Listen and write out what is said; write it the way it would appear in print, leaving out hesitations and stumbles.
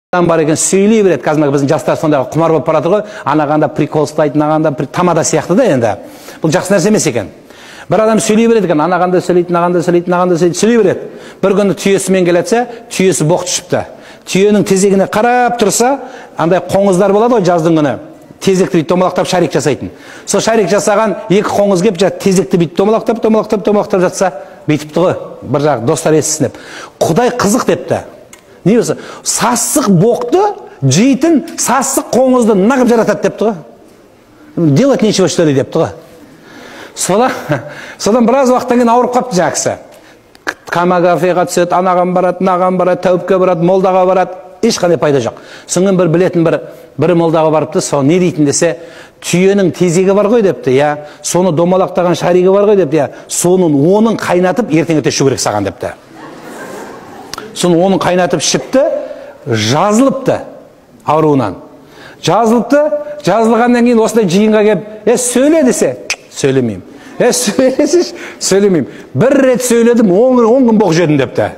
Бар екен, сөйлей береді. Қазір біздің жастар сондай құмар болып бара жатыр ғой, анағанда прикол ұстайды, мынағанда тамада сияқты да. Енді бұл жақсы нәрсе емес екен. Бір адам сөйлей береді екен, анағанда сөйлейді, мынағанда сөйлейді, мынағанда сөйлейді, сөйлей береді. Бір күні түйесімен келатса, түйесі боқ түсіпті. Түйенің тезегіне қарап тұрса, андай қоңыздар болады ғой жаздың күні, тезекті бүйтіп домалақтап шарик жасайтын. Сол шарик жасаған екі қоңыз келіп, жаңағы тезекті бүйтіп домалақтап, домалақтап, домалақтап жатса, бүйтіпті ғой бір жағы, достар естісін деп. Құдай қызық депті. Не болса, сасық боқты жейтін сасық қоңызды нағып жаратады депті ғой. Делать нечего, что ли, депті ғой. Содан біраз уақыттан кейін ауырып қалыпты жаңағы кісі. Томографияға түседі, анаған барады, мынаған барады, тәуіпке барады, молдаға барады, ешқандай пайда жоқ. Содан бір білетін бір молдаға барыпты. Сол не дейтін десе, түйенің тезегі бар ғой депті, иә, соны домалақтаған шаригі бар ғой депті, иә, соның оның қайнатып ертең ерте ішу керек саған депті. Соны оның қайнатып ішіпті, жазылыпты ауруынан. Жазылыпты, жазылғаннан кейін осындай жиынға келіп, сөйле десе, сөйлемеймін. Сөйлесеші, сөйлемеймін. Бір рет сөйледім, 10 күн боқ жедім депті.